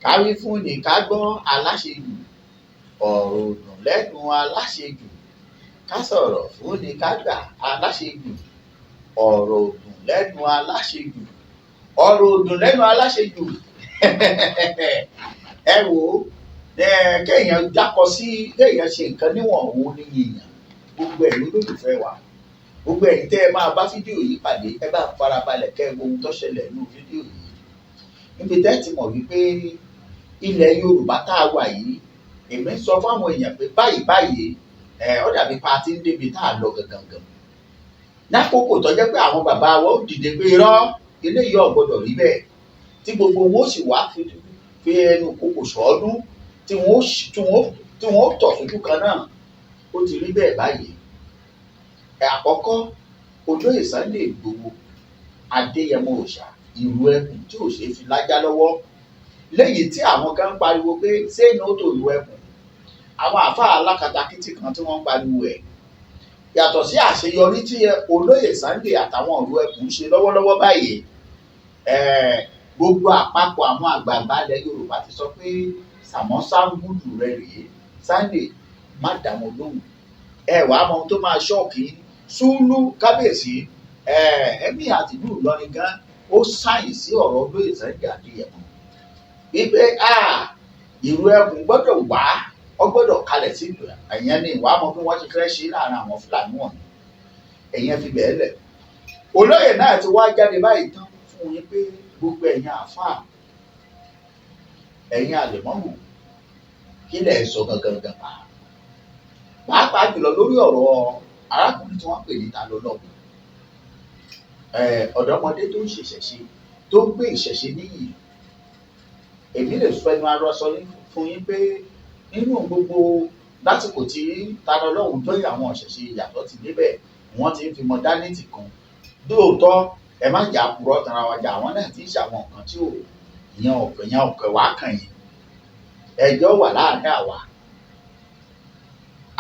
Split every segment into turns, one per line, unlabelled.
Káwí fún ni ká gbọ́ aláṣejù, ọ̀rọ̀ ò dùn lẹ́nu aláṣejù. Ká sọ̀rọ̀ fún ni ká gbà aláṣejù, ọ̀rọ̀ ò dùn lẹ́nu aláṣejù, ọ̀rọ̀ ò dùn lẹ́nu aláṣejù. Ẹ wò ó, kéèyàn dákọ sí kéèyàn ṣe nǹkan níwọ̀n òun ní yìnyín. Gbogbo ẹ̀yin olólùfẹ́ wa, gbogbo ẹ̀yin tẹ́ ẹ máa bá fídíò yìí pàdé, ẹ bá farabalẹ̀ kẹ́ ẹ wo ohun tó ṣẹlẹ̀ nínú fídíò yìí. Níbi tẹ́ ẹ ti mọ̀ wípé ilẹ̀ Yorùbá tá a wà yìí, èmi ń sọ fáwọn èèyàn pé báyìí báyìí, ó dàbí pa ti ń débi tá a lọ gangan. Lákòókò tó jẹ́ pé àwọn bàbá wa ó dìde pé irọ́, eléyìí ò gbọdọ̀ rí bẹ́ẹ̀, tí gbogbo wọn ó sì wá fi ẹnu kòkò sọ́ọ́dún, tí wọ́n tọ̀ sójú kan náà. Ó ti rí bẹ́ẹ̀ báyìí. Àkọ́kọ́, Olóyè Sunday Igboho, Adéyẹmọ Òòṣà, ìlú ẹkùn tí ò ṣeé fi lájá lọ́wọ́. Léyìí tí àwọn kan ń pariwo pé ṣé ní ó tó ìlú ẹkùn. Àwọn àáfàá alákatakítí kan tí wọ́n ń pariwo ẹ̀. Yàtọ̀ sí àṣeyọrí tí Olóyè Sunday àtàwọn ìlú ẹkùn ń ṣe lọ́wọ́lọ́wọ́ báyìí, gbogbo àpapọ̀ àwọn àgbààgbà ilẹ̀ Yorùbá ti sọ pé Sàmọ́ Sángúdù rẹ̀ rèé, Sunday má dá wọn lóhùn. Ẹ wàá mọ ohun tó máa ṣọ́ọ̀kì Sùúlù kábíyèsí, ẹ̀mí àti ìlú Ìlọrin gan ó sáyìn sí ọ̀rọ̀ Olóyè Sunday Adéyẹmọ wípé ìlú ẹkùn gbọ́dọ̀ wá, ọ gbọ́dọ̀ kalẹ̀ sí ìlú. Ẹ̀yẹn ni ìwà mọ bí wọ́n ti fẹ́ ṣe láàrin àwọn Fúlàní wọ̀nyí. Ẹ̀yẹn fi bẹ́ẹ̀ lẹ̀. Olóyè náà ti wá jáde báyìí tán fún yín pé gbogbo ẹ̀yin àáfàá, ẹ̀yin àlẹ̀mọ́mù, kí lẹ̀ ń sọ gangan gan pa? Pàápàá jùlọ lórí ọ̀rọ̀ arákùnrin tí wọ́n pè ní Ta Lọlọ́hun. Ọ̀dọ́mọdé tó ń ṣèṣẹ̀ṣe, tó ń gbé ìṣẹ̀ṣe níyì. Èmi lè fẹnu ara sọ fún yín pé nínú gbogbo lásìkò tí Ta Lọlọ́hun jọyìn àwọn ìṣẹ̀ṣe, ìyàtọ̀ ti débẹ̀, wọ́n ti ń fi modernity kan. Lóòótọ́, ẹ má jà purọ́ tanra wa jà, àwọn náà ti ń ṣàwọn nǹkan tí ò ìyẹn ọ̀kẹ́ yẹn ọ̀kẹ́ wá kàn yín. Ẹjọ́ wà láàrin àwa.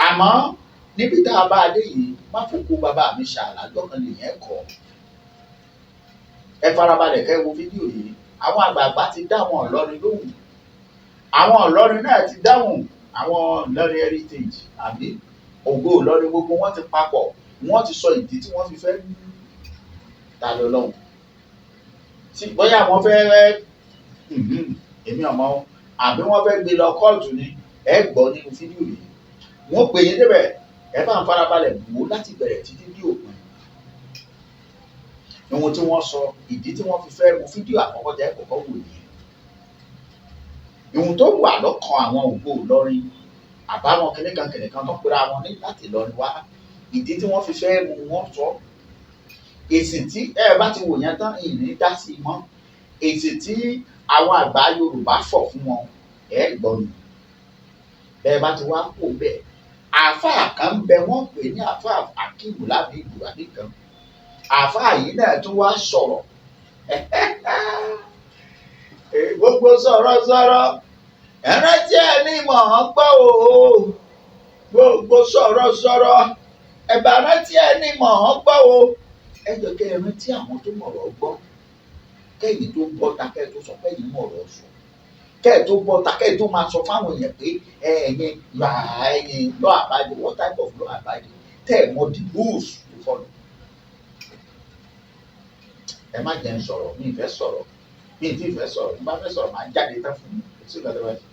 Àmọ́ níbi tá a bá a dé yìí, má fòkó bàbá mi ṣàlàjọ́ kan lèyẹn kọ́. Ẹ farabalẹ̀ kẹ́ wo fídíò yìí. Àwọn àgbààgbà ti dá àwọn Ìlọrin lóhùn. Àwọn Ìlọrin náà ti dáhùn. Àwọn Ìlọrin heritage àbí Ògo Ìlọrin gbogbo wọn ti papọ̀. Wọ́n ti sọ ìdí tí wọ́n fi fẹ́ Ta Lọlọ́hun. Tí bóyá wọ́n fẹ́ èmi ọmọ wọn, àbí wọ́n fẹ́ gbé lọ kóòtù ni, ẹ gbọ́ nínú fídíò yìí. Wọ́n pè yín débẹ̀, ẹ bá ń farabalẹ̀ wò ó láti bẹ̀rẹ̀ títí dé òpin. Ohun tí wọ́n sọ, ìdí tí wọ́n fi fẹ́ wo fídíò àkọ́kọ́ tẹ́ kọ́kọ́ wò nìyẹn. Ohun tó wà lọ́kàn àwọn Ògo Ìlọrin, àbáwọn kìnìkan kìnìkan tó pera wọn ní láti Ìlọrin wá, ìdí tí wọ́n fi fẹ́ mú wọn sọ. Èsì tí ẹ bá ti wò yẹn tán, ìní dá sí i mọ́. Èsì tí àwọn àgbà Yorùbá fọ̀ fún wọn, ẹ gbọ́ ni. Bẹ́ẹ̀ bá ti wá kó bẹ́ẹ̀, àáfàá kan ń bẹ, wọ́n pè ní àáfàá Akeem Lábíbù àbí kan. Àáfàá yìí náà tún wá sọ̀rọ̀. Gbogbo sọ̀rọ̀sọ̀rọ̀, ẹ rántí ẹni mọ̀ ọ́n gbọ́ o. Gbogbo sọ̀rọ̀sọ̀rọ̀, ẹ bá rántí ẹni mọ̀ ọ́n gbọ́ o. Ẹ jẹ́ kẹ́ ẹ rántí àwọn tó mọ̀rọ̀ gbọ́. Kẹ́yìn tó gbọ́ ta kẹ́ ẹ tó sọ pé ẹ̀yin mọ̀rọ̀ sọ. Kẹ́ ẹ tó gbọ́ ta kẹ́ ẹ tó máa sọ fáwọn èèyàn pé ẹ̀yin yà ẹ̀yin law abiding. What type of law abiding? Tẹ́ ẹ mọ the rules to follow. Ẹ má jẹ́ ń sọ̀rọ̀, mi ì fẹ́ sọ̀rọ̀, mi ì tí ì fẹ́ sọ̀rọ̀, bí n bá fẹ́ sọ̀rọ̀ máa jáde tán fún mi. Kò sí nǹkan tó fẹ́ ṣe.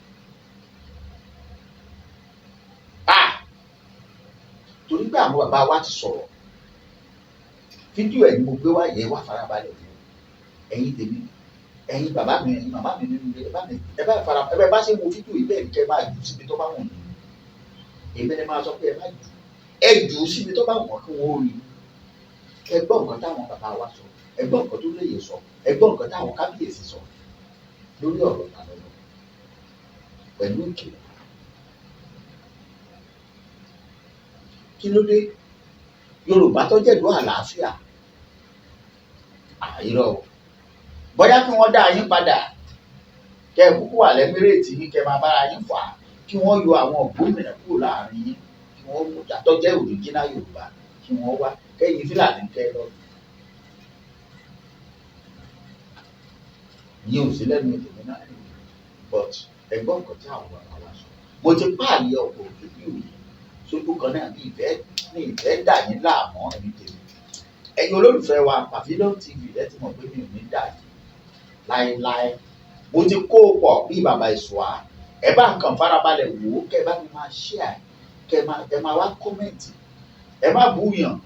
Torí pé àwọn bàbá wa ti sọ̀rọ̀. Fídíò ẹ̀ ni mo gbé wá yẹn, wá farabalẹ̀ fún ẹ̀yin tèmi, ẹ̀yin bàbá mi, ẹ̀yin màmá mi nínú ilé, ẹ bá fara, ẹ bá ṣe wo fídíò yìí bẹ́ẹ̀ ni kẹ́ ẹ máa jù síbi tó bá wù yín. Èmi ni máa sọ pé ẹ má jù, ẹ jù síbi tó bá wù wọ́n kí wọ́n rí. Ẹ gbọ́ nǹkan táwọn bàbá wa sọ, ẹ gbọ́ nǹkan tó lóye sọ, ẹ gbọ́ nǹkan táwọn kábíyèsí sọ lórí ọ̀rọ̀ Ta Lọlọ́hun pẹ̀lú ìkìlọ̀. Kí ló dé? Yorùbá tó jẹ́ ìlú àlàáfíà. Àìrọ̀ o. Bóyá kí wọ́n dá yín padà, kẹ́ ẹ kúkú wà lẹ́mírèètì yín, kẹ́ ẹ máa bára yín fà á, kí wọ́n yọ àwọn gómìnà kúrò láàrin yín, kí wọ́n mú tó jẹ́ òrìjínà Yorùbá, kí wọ́n wá, kẹ́yìn Fúlàní kẹ́ ẹ lọ. Ìyẹn ò sí lẹ́nu tèmi náà. But But ẹgbọ́n nǹkan tí àwọn bàbá wa sọ, mo ti páàlì ọ̀pọ̀ fídíò yìí sójú kan náà ní ìfẹ́ dà yín láàmú. Ẹ̀mí tèmi, ẹ̀yin olólùfẹ́ wa, Pavilion TV, ẹ ti mọ̀ pé mi ò ní dà yín láéláé. Mo ti kó o pọ̀ bí bàbá ìṣùá. Ẹ bá nǹkan farabalẹ̀ wò ó, kẹ́ ẹ bá mi máa share, kẹ́ ẹ máa wá comment. Ẹ má búyàn,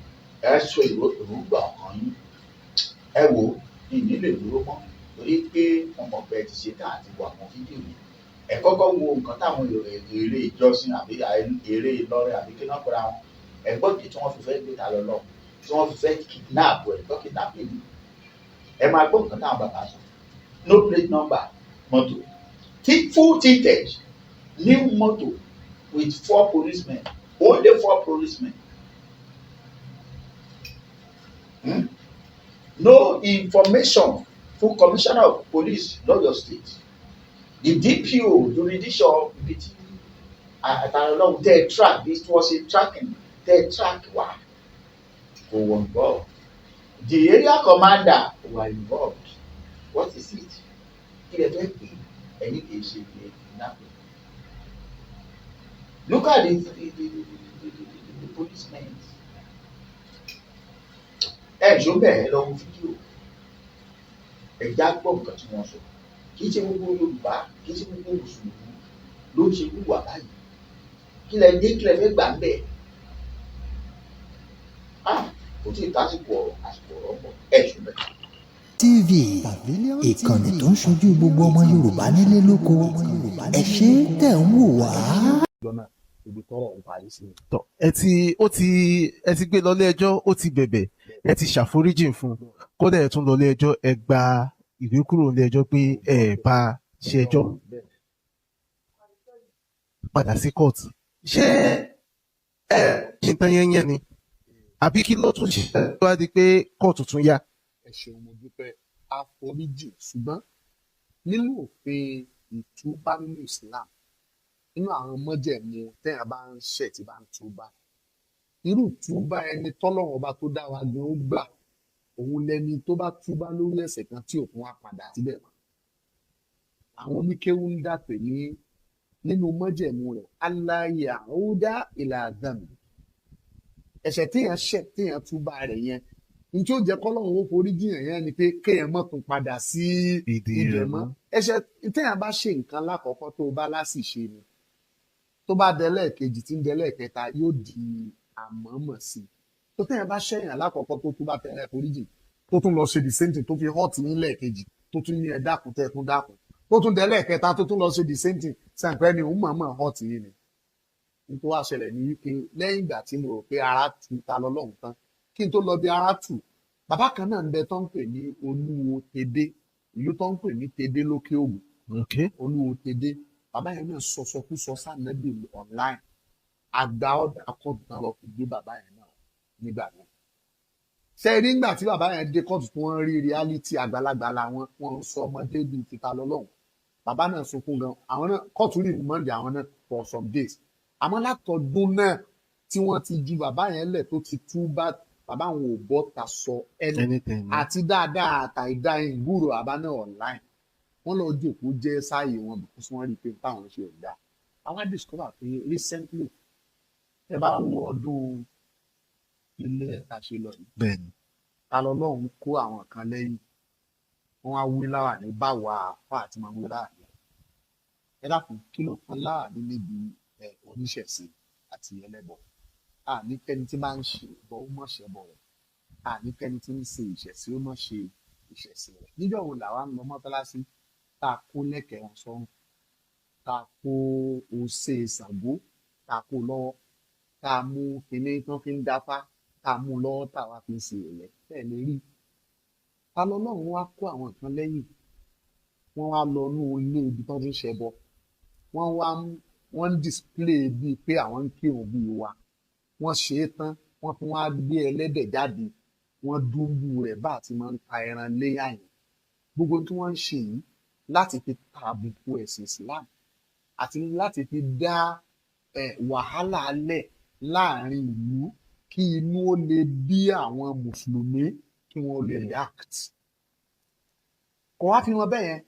ẹ sọ èròǹgbà ọkàn yín. Ẹ wò ó, ní ìní lè dúró mọ́ torí pé mo mọ̀ pé ẹ ti ṣe tán àti wo àwọn fídíò yìí. Ẹ kọ́kọ́ wo nǹkan táwọn eré ìjọsìn àbí eré Ìlọrin àbí kí náà pera wọn. Ẹ gbọ́ ìdí tí wọ́n fi fẹ́ gbé ta lọ lọ, tí wọ́n fi fẹ́ kidnap ẹ̀ gbọ́ kidnapping ni. Ẹ máa gbọ́ nǹkan táwọn bàbá sọ. No plate number mọ́tò tí full tinted new motor with four policemen, only four policemen. No information fún Commissioner of Police lọ́yọ̀ State, the DPO jurisdiction ibi tí àtàlọ́lọ́hún tẹ́ ẹ track bí wọ́n ṣe tracking tẹ́ ẹ track wá kò wọ̀ involved. The area commander were involved. What is it? Kí lẹ fẹ́ pè é? Ẹ̀yin kì í ṣe ìwé kidnapping. Look at the policemen. Ẹ ṣó bẹ́ẹ̀ lọ wo fídíò, ẹ já gbọ́ nǹkan tí wọ́n sọ. Kì í ṣe gbogbo Yorùbá, kì í ṣe gbogbo Mùsùlùmí ló ń ṣe wúwà báyìí. Kí lẹ dé? Kí lẹ fẹ́ gbà ń bẹ̀? Ah, kò tí ì tásìkò ọ̀rọ̀, àsìkò ọ̀rọ̀ bọ̀. Ẹ ṣó bẹ́ẹ̀.
TV, ìkànnì tó ń ṣojú gbogbo ọmọ Yorùbá nílé lóko. Ẹ ṣé tẹ̀ ń wò wá.
Lọ́nà ibi tọ́rọ̀ ń parí sí ni.
Tọ, ẹ ti ó ti ẹ ti gbé lọ ilé ẹjọ́, ó ti bẹ̀bẹ̀, ẹ ti ṣàforíjìn fún un, kódà ẹ tún lọ ilé ẹjọ́, ẹ gba ìwé kúrò ilé ẹjọ́ pé ẹ bá ṣe ẹjọ́ padà sí kóòtù. Ṣé ẹ ṣe tán yẹnyẹn ni, àbí kí ló tún ṣe tó wá di pé kóòtù tún yá?
Ẹ ṣeun, mo dúpẹ́. Àforíjì, ṣùgbọ́n nínú òfin ìtúbá nínú Islam, nínú àwọn mọ́jẹ̀mú téèyàn bá ń ṣẹ̀ tí bá ń túbá, irú túbá ẹni tọ́lọ́run Ọba tó dá wa gan ó gbà, òun lẹni tó bá túbá lórí ẹ̀ṣẹ̀ kan tí òkun wá padà síbẹ̀ mọ́. Àwọn oníkéwú ń dàpè ní nínú mọ́jẹ̀mú rẹ̀, alla ya'uda ila dhanb. Ẹ̀ṣẹ̀ téèyàn ṣẹ̀, téèyàn túbá rẹ̀ yẹn, ní tí ó jẹ́ kọ́lọ́run ó forí jiyàn yẹn ni pé kéèyàn má tún padà sí
ìdí
ibẹ̀
rẹ̀
mọ́.
Mọ́.
Ẹ̀ṣẹ̀ téèyàn bá ṣe nǹkan lákọ̀ọ́kọ́ tó bá láṣìṣe ni, tó bá dẹlẹ́ẹ̀kejì, tí ń dẹlẹ́ẹ̀kẹta, yóò di àmọ́mọ̀ sí i. Tó téèyàn bá ṣẹ̀yàn lákọ̀ọ́kọ́, tó tún bá tẹ̀lé foríjì, tó tún lọ ṣe the same thing, tó fi hot ní lẹ́ẹ̀kejì, tó tún ní ẹ dákun, tẹ́ ẹ tún dákun, tó tún dẹlẹ́ẹ̀kẹta, tó tún lọ ṣe the same thing, sàǹpẹ́ ni òun mọ̀ọ́mọ̀ hot yìí ni. N tó wá ṣẹlẹ̀ ní wípé lẹ́yìn ìgbà tí mo rò pé ara tù ta lọ́lọ́run tán, kí n tó lọ bí ara tù, bàbá kan náà ń bẹ tó ń pè ní Olúwo Tèdè, ìlú tó ń pè ní Tèdè lókè Ògùn. Olúwo Tèdè, bàbá yẹn náà sọsọkúsọ sànẹ́bì online. Àgbà ọ̀dà kóòtù náà lọ fi gbé bàbá yẹn náà nígbà náà. Ṣe rí nígbà tí bàbá yẹn dé kóòtù, tí wọ́n rí reality, àgbàlagbà làwọn, wọ́n ń sọ ọmọdé bíi títa lọ́lọ́hùn. Bàbá náà sunkún gan. Àwọn náà, kóòtù rí remand àwọn náà for some days. Àmọ́ látọdún náà tí wọ́n ti ju bàbá yẹn lẹ̀, tó ti tú bá bàbá àwọn ò bọ́ ta sọ ẹni
anything.
Àti dáadáa àtàìdá ìgbúrò bàbá náà online, wọ́n lọ jòkó jẹ́ sáàyè wọn because wọ́n rí i pé táwọn ṣe ò dáa. Àwa discover pé recently, ẹ bá wo ọdún ilé ẹ̀ka ṣe lọ yìí, ta lọ́lọ́run kó àwọn kan lẹ́yìn, wọ́n á wí láwà ní báwo àáfà àti máa wí láwà ní. Ẹ dákun, kí ló kan láwà ní níbi ẹ oníṣẹ̀ṣe àti ẹlẹ́bọ? Àní kẹ́ni tí máa ń ṣe ẹbọ ó mọ̀ ṣẹbọ rẹ̀, àní kẹ́ni tí ń ṣe ìṣẹ̀ṣe ó mọ̀ ṣe ìṣẹ̀ṣe rẹ̀. Níjọ́ wo làwa ń lọ mọ́tálásí tá a kó lẹ́kẹ̀ẹ́ wọn sọ́run, tá a kó ose Ṣàngó, tá a kó lọ́wọ́, tá a mú kinní tán fi ń dáfá, tá a mú lọ́wọ́, tá a wá fi ń ṣe ẹ̀yẹ? Bẹ́ẹ̀ lè rí ta lọ́lọ́run wá kó àwọn kan lẹ́yìn, wọ́n wá lọ nú ilé ibi tán ti ń ṣẹbọ, wọ́n wá ń wọ́n ń display bíi pé àwọn ń kírun bíi wa. Wọ́n ṣe é tán, wọ́n tún wá gbé ẹlẹ́dẹ̀ jáde, wọ́n dúnbù rẹ̀ bá àti máa ń ta ẹran léyà yẹn. Gbogbo tí wọ́n ń ṣe yìí láti fi ta àbùkù ẹ̀sìn Islam àti láti fi dá wàhálà lẹ̀ láàrin ìlú, kí inú ó lè bí àwọn mùsùlùmí, kí wọ́n lè react. Kò wá fi wọn bẹ́ẹ̀ yẹn.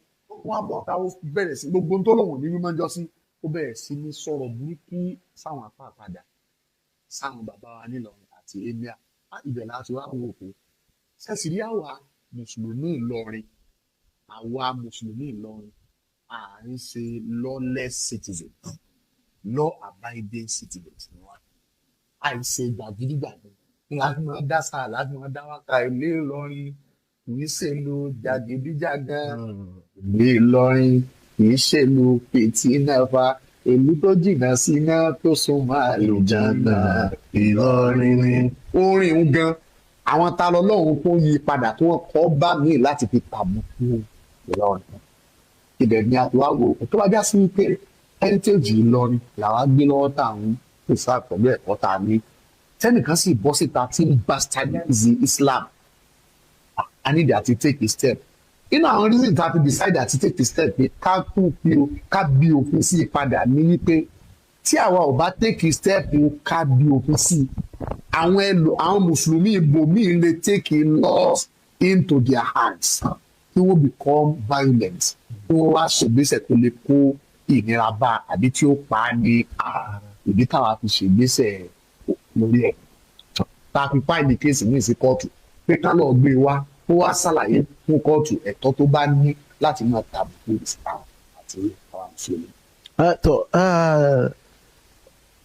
Wọ́n á bọ̀ ká, ó bẹ̀rẹ̀ sí gbogbo ohun tó lòun ní mímọ́ jọ sí, ó bẹ̀rẹ̀ sí ní sọ̀rọ̀ burúkú sáwọn apá àpadà, sáwọn bàbá wa nílọrin àti emir. Ibẹ̀ láti wá wò pé ṣẹ́sì rí àwa mùsùlùmí Ìlọrin, àwa mùsùlùmí Ìlọrin à ń ṣe lawless citizens, law abiding citizens ni wá. Àìṣe jàgídíjàgan láti máa dá sáà, láti máa dá wákà. Ilé Ìlọrin kì í ṣèlú jàgídíjàgan, ìlú Ìlọrin kì í ṣèlú fìtínàfà, ìlú tó jìnnà síná tó sún máa lò jàǹdà
Ìlọrin ni.
Orin ń gan àwọn ta lọ́lọ́run tó yí padà tí wọ́n kọ́ bá mi láti fi tàbùkù Ìlọrin. Ibẹ̀ ni a ti wá wò ó tó bá já sí wípé heritage Ìlọrin làwa gbé lọ́wọ́ tá à ń pèsè pẹ̀lú ẹ̀kọ́ tá a ní, tẹ́nìkan sì bọ́ síta tí ń bastardize Islam, a need àti take a step. Inú àwọn reason tá a fi decide àti take a step pé ká tún fi ká bí òfin sí i padà ní wípé tí àwa ò bá take a step ká bí òfin sí i, àwọn ẹlò àwọn mùsùlùmí ibòmíì lè take laws into their hands, kí wọ́n become violent, kí wọ́n wá ṣègbésẹ̀ tó lè kó ìnira bá àbí tí ó pa á ní ara. Ìdí táwa fi ṣègbésẹ̀ lórí ẹ̀, tá a fi file case ní ìsìn kóòtù pé ká lọ́ọ́ gbé e wá, kó wá ṣàlàyé fún kóòtù ẹ̀tọ́ tó bá ní láti máa tàbùkù Islam àti àwọn mùsùlùmí.
Tọ́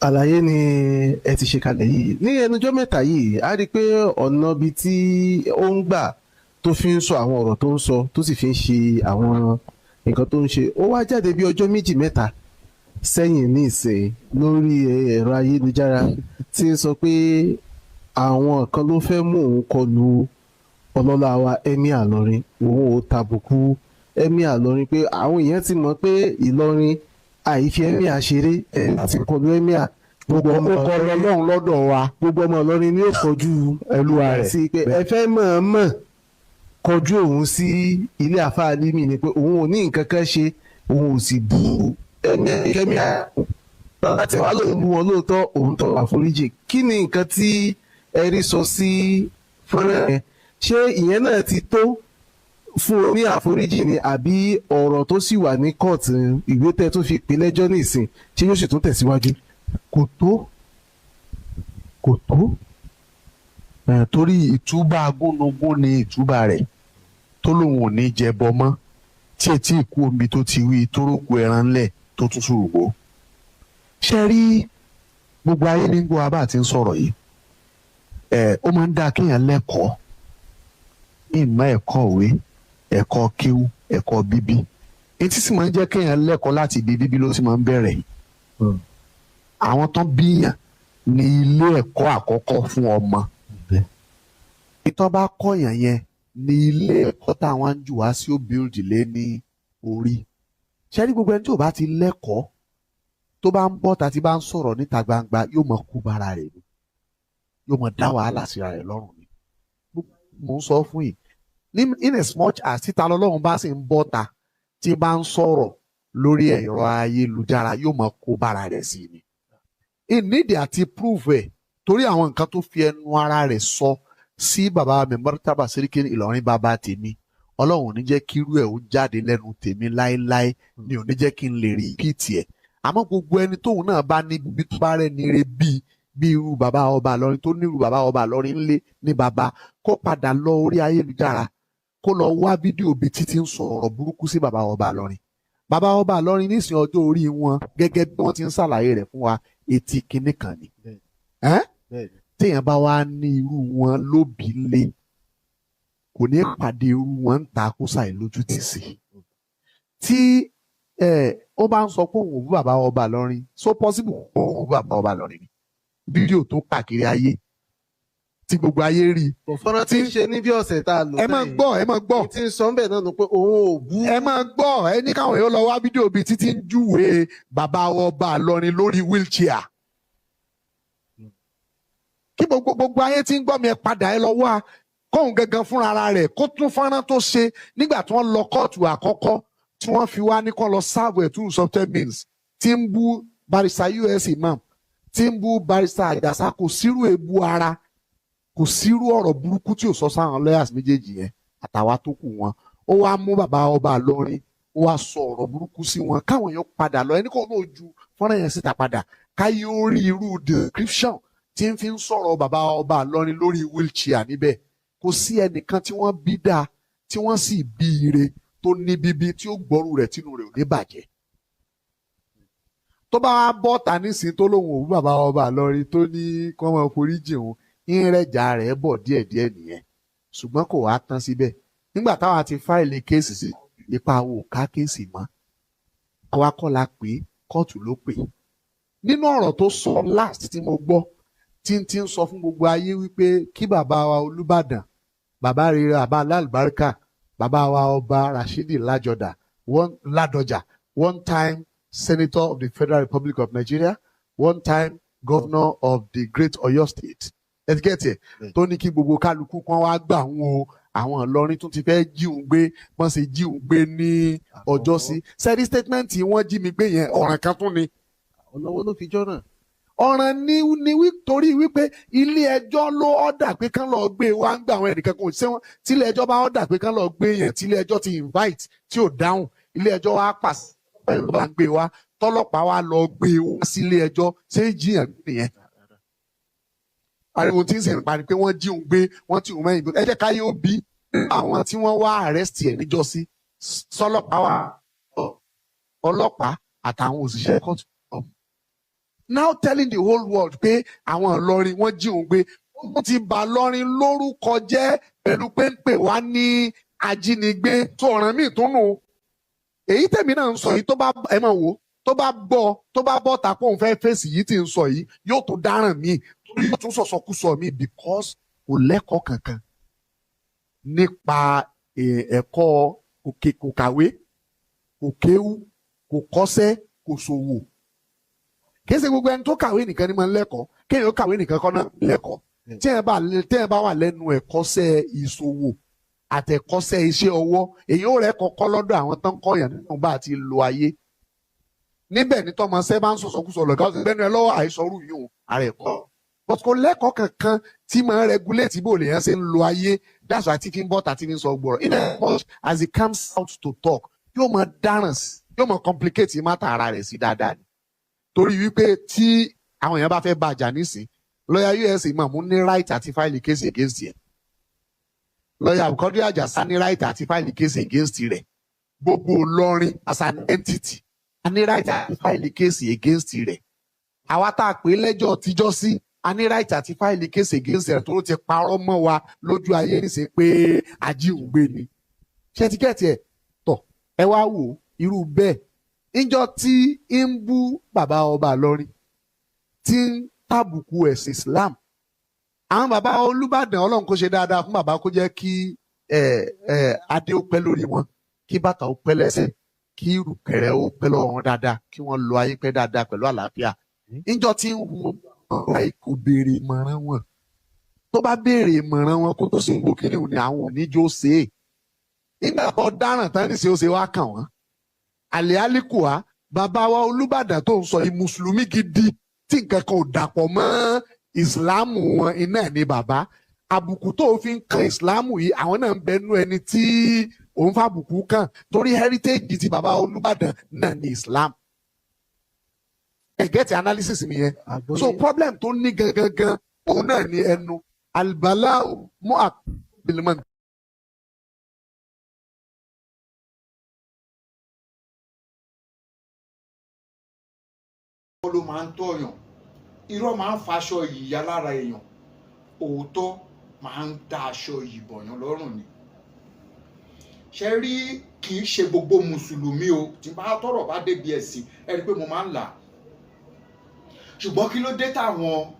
àlàyé ni ẹ ti ṣe kalẹ̀ yìí. Ní ẹnujọ́ mẹ́ta yìí, a rí i pé ọ̀nà bíi tí ó ń gbà tó fi ń sọ àwọn ọ̀rọ̀ tó ń sọ, tó sì fi ń ṣe àwọn nǹkan tó ń ṣe, ó wá jáde bí ọjọ́ méjì mẹ́ta sẹ́yìn ní ìsìn lórí ẹ̀rọ ayélujára tí ń sọ pé àwọn kan ló fẹ́ mú òun kọlu ọlọ́lá wa Emir Ìlọrin, òun ò tàbùkù Emir Ìlọrin, pé àwọn èèyàn ti mọ̀ pé Ìlọrin àìfi Emir ṣeré ẹ̀ láti kọlu Emir, gbogbo ọmọ
Ó kọ Ọlọ́run lọ́dọ̀ wa.
Gbogbo ọmọ Ìlọrin ni ó kọjú
Ẹlúwa rẹ̀
sí pé ẹ fẹ́ mọ̀ọ́mọ̀ kọjú òun sí ilé àfáà Álímì ni, pé òun ò ní nǹkan kan ṣe, òun ò sì bú kẹ́mi láti wá lóun bú wọn lóòótọ́, òun tọrọ àforíjì. Kí ni nǹkan tí ẹ rí sọ sí fọ́nrán yẹn? Ṣé ìyẹn náà ti tó fún un ní àforíjì ni, àbí ọ̀rọ̀ tó sì wà ní kóòtù, ìwé tẹ́ tó fi pè lẹ́jọ́ nísìn, ṣé yóò sì tún tẹ̀síwájú?
Kò tó, kò tó. Torí ìtúbà agúnnugún ni ìtúbà rẹ̀ tó lóun ò ní jẹbọ mọ́, tí etí ìkú omi tó ti wí tó rókù ẹran ńlẹ̀ tó tún ṣùrùgbó. Ṣe rí gbogbo ayé ní gbọ́ abá àti ń sọ̀rọ̀ yìí, ó máa ń dáa kéèyàn lẹ́kọ̀ọ́, ìmọ̀ ẹ̀kọ́ òwe, ẹ̀kọ́ kíw, ẹ̀kọ́ bíbí. Etí sì máa ń jẹ́ kéèyàn lẹ́kọ̀ọ́ láti ibi bíbí ló sì máa ń bẹ̀rẹ̀. Àwọn tán bíyàn ní ilé ẹ̀kọ́ àkọ́kọ́ fún ọmọ. Ìtọ́ bá kọ̀yàn yẹn ní ilé ẹ̀kọ́ táwọn ń jù wá sí, ó bíldì lé ní orí. Ṣé rí gbogbo ẹni tí ò bá ti lẹ́kọ̀ọ́, tó bá ń bọ́ ta tí bá ń sọ̀rọ̀ níta gbangba, yóò mọ kú bára rẹ̀ ni, yóò mọ dá wàhálà síra rẹ̀ lọ́rùn ni. Mò ń sọ fún yìí ní in as much as títa lọ́lọ́run bá sì ń bọ́ ta tí bá ń sọ̀rọ̀ lórí ẹ̀rọ ayélujára, yóò mọ kó bára rẹ̀ sí ni. Ìnídìí àti prove ẹ̀, torí àwọn nǹkan tó fi ẹnu ara rẹ̀ sọ sí bàbá mi Martaba Seriki Ìlọrin, bàbá tèmi, Ọlọ́run ò ní jẹ́ kí irú ẹ̀ ó jáde lẹ́nu tèmi láéláé, ni ò ní jẹ́ kí n lè repeat ẹ̀. Àmọ́ gbogbo ẹni tóun náà bá ní bí tó bá rẹ̀ ní re bíi bí irú bàbá ọba Ìlọrin tó nírú bàbá ọba Ìlọrin ńlé ní bàbá, kó padà lọ orí ayélujára, kó lọ wá fídíò bíi títí ń sọ ọ̀rọ̀ burúkú sí bàbá ọba Ìlọrin. Bàbá ọba Ìlọrin nísìnyí, ọjọ́ orí wọn gẹ́gẹ́ bí wọ́n ti ń ṣàlàyé rẹ̀ fún wa, etí kinní kan ni. Téèyàn bá wá ní irú wọn lóbi lé, kò ní pàdé irú wọn ń ta kó ṣàì lójú tì sí. Tí ó bá ń sọ pé òun ò bú bàbá ọba Ìlọrin, so possible kó òun ò bú bàbá ọba Ìlọrin ni fídíò tó káàkiri ayé tí gbogbo ayé rí.
Fọ́nrán tí ń ṣe ní bí ọ̀sẹ̀ tá a lò
Ẹ máa gbọ́, ẹ máa gbọ́.
Tí ń sọ ń bẹ̀ náà nù pé òun ò bú.
Ẹ máa gbọ́, ẹ ní káwọn èèyàn lọ wá fídíò bíi títí ń júwe bàbá ọba Ìlọrin lórí wheelchair. Kí gbogbo ayé tí ń gbọ́ mi, ẹ padà, ẹ lọ wá kóun gangan fúnra ara rẹ̀ kó tún fọ́nrán tó ṣe nígbà tí wọ́n lọ kóòtù àkọ́kọ́ tí wọ́n fi wá ní kó lọ serve ẹ̀ through software means, tí ń bú Barrister US Imam, tí ń bú Barrister Àjàsá. Kò sírú èébú ara, kò sírú ọ̀rọ̀ burúkú tí ò sọ sáwọn lawyers méjèèjì yẹn àtàwa tó kù wọn. Ó wá mú bàbá ọba Ìlọrin. Ó wá sọ ọ̀rọ̀ burúkú sí wọn káwọn èèyàn padà lọ, ẹni kò náà ju fọ́nrán yẹn síta padà káyé ó rí irú description tí ń fi ń sọ̀rọ̀ bàbá ọba Ìlọrin lórí wheelchair níbẹ̀. Kò sí ẹnìkan tí wọ́n bí dáa, tí wọ́n sì bí ire, tó ní bíbí tí ó gbọ́rù rẹ̀ tínú rẹ̀ ò ní bàjẹ́. Tó bá wá bọ́ ta nísìnyí tó lóun òwú bàbá ọba Ìlọrin, tó ní kí wọ́n máa forí jì òun, ń rẹ̀jà rẹ̀ bọ̀ díẹ̀díẹ̀ nìyẹn. Ṣùgbọ́n kò wá tán síbẹ̀. Nígbà táwa ti file case sí ipa wo ká case mọ́, àwa kọ́ la pè é, kóòtù ló pè é. Nínú ọ̀rọ̀ tó sọ last tí mo gbọ́, tí ń ti ń sọ fún gbogbo ayé wípé kí bàbá wa Olúbàdàn, bàbá rere, bàbá alálùbáríkà, bàbá wa Ọba Rashidi Lajọdà one Ládọjà, one time senator of the Federal Republic of Nigeria, one time governor of the great Oyo State, ẹtikẹ́tì ẹ̀, tó ní kí gbogbo kálukú kan wá gbà wọn o, àwọn Ìlọrin tún ti fẹ́ jí òun gbé, wọ́n ṣe jí òun gbé ní ọjọ́ sí sẹ́rí statement wọ́n jí mi gbé yẹn, ọ̀ràn kan tún ni.
Ọ̀nà wo ló fi jọ́ náà?
Ọ̀ràn ní wí torí wípé ilé ẹjọ́ ló order pé kán lọ gbé wá ń gbà. Àwọn ẹnìkan kò ṣé wọn tí ilé ẹjọ́ bá order pé kán lọ gbé yẹn, tí ilé ẹjọ́ ti invite tí ò dáhùn, ilé ẹjọ́ wá pàṣẹ pẹ̀lú bá ń gbé wá, tọ́lọ́pàá wá lọ gbé wá sí ilé ẹjọ́, ṣé jiyàn gbé yẹn? Ariwo tí ń sìn parí pé wọ́n jí òun gbé, wọ́n tí òun mẹ́yìn gbé. Ẹ jẹ́ káyé ó bí àwọn tí wọ́n wá arrest ẹ̀ níjọ́sí sọlọ́pàá wà, ọlọ́pàá àtàwọn òṣìṣẹ́ kóòtù, now telling the whole world pé àwọn Ìlọrin wọ́n jí òun gbé. Ó ti bà Lọrin lórúkọ jẹ́ pẹ̀lú pé ń pè wá ní ajínigbé tó ọ̀ràn míì tó nù. Èyí tèmi náà ń sọ yìí, tó bá ẹ máa wò, tó bá gbọ́, tó bá bọ́ ta pé òun fẹ́ fèsì yìí tí ń sọ yìí, yóò tó dáràn míì, yóò tún sọ̀sọkúsọ míì, because kò lẹ́kọ̀ọ́ kankan nípa ẹ̀kọ́ òkè. Kò kàwé, kò kéwú, kò kọ́ṣẹ́, kò ṣòwò. Kì í ṣe gbogbo ẹni tó kàwé nìkan ni máa ń lẹ́kọ̀ọ́. Kéèyàn kàwé nìkan kọ́ náà lẹ́kọ̀ọ́. Tí ẹ bá wà lẹ́nu ẹ̀kọ́ṣẹ́ ìṣòwò àtẹ̀kọ́ṣẹ́ iṣẹ́ ọwọ́, èyí ò rẹ́ kọ́kọ́ lọ́dọ̀ àwọn tó ń kọ́yàn nínú bá a ti lo ayé níbẹ̀ ní tọmọṣẹ́ bá ń sọ̀sọ̀kúsọ lọ̀gá ọ̀sẹ̀ lẹ́nu ẹ lọ́wọ́ àìsọ̀rù yìí ò ara ẹ̀kọ́. But kò lẹ́kọ̀ọ́ kankan tí máa ń regulate bó lèèyàn ṣe ń lo ayé. That's why tí fi ń bọ́ tàbí fi ń sọ gbọ̀rọ̀. In as much as he comes out to talk, yóò máa dáràn sí, yóò máa complicate matter ara rẹ̀ sí dáadáa ni, torí wípé tí àwọn èèyàn bá fẹ́ bàjá nísìn, lọ́yà USA máa mú ní right àti file case against ẹ̀, lọ́yà Quadri Àjàsá ní right àti file case against rẹ̀, gbogbo Ìlọrin as an entity a ní right àti file case against rẹ̀, àwa tá a pè é lẹ́jọ́ tíjọ́ sí a ní right àti file case against rẹ̀, tó ti parọ́ mọ́ wa lójú ayé nísìn pé ajíhùngbé ni. Ṣé ti get ẹ̀ tọ̀? Ẹ wá wò irú bẹ́ẹ̀ níjọ́ tí ń bú bàbá ọba Ìlọrin, tí ń tàbùkù ẹ̀sìn Islam, àwọn bàbá Olúbàdàn, Ọlọ́run kó ṣe dáadáa fún bàbá, kó jẹ́ kí ẹ ẹ adé ó pẹ́ lórí wọn, kí bàtà ó pẹ́ lẹ́sẹ̀, kí ìrùkẹ̀rẹ̀ ó pẹ́ lọ́wọ́ wọn dáadáa, kí wọ́n lo ayé pẹ́ dáadáa pẹ̀lú àlàáfíà. Níjọ́ tí ń hu ọ̀rọ̀ yìí, kò béèrè ìmọ̀ràn wọn. Tó bá béèrè ìmọ̀ràn wọn kó tó ṣe gbogbo kíni ni àwọn oníjó ṣe é. Nígbà tó dáràn tán níṣẹ́, ó ṣe wá kàn wọ́n àlẹ́ àlìkùá. Bàbá wa Olúbàdàn tó ń sọ yìí, mùsùlùmí gidi tí nǹkan kan ò dàpọ̀ mọ́ ìsìláàmù wọn iná ẹ̀ ní bàbá. Àbùkù tó fi ń kan ìsìláàmù yìí, àwọn náà ń bẹnu ẹni tí òun fàbùkù kàn, torí heritage ti bàbá Olúbàdàn náà ní Islam. Ẹ get analysis mi yẹn? So problem tó ní gangan gan òun náà ní ẹnu alibala mú àbílímọ̀.
Ló máa ń tọ̀yàn, irọ́ máa ń faṣọ ìyà lára èèyàn, òótọ́ máa ń dá aṣọ ìbọ̀yàn lọ́rùn ni. Ṣe rí, kì í ṣe gbogbo mùsùlùmí o. Tí bá tọrọ bá débi ẹ̀sìn, ẹ rí i pé mo máa ń là. Ṣùgbọ́n kí ló dé táwọn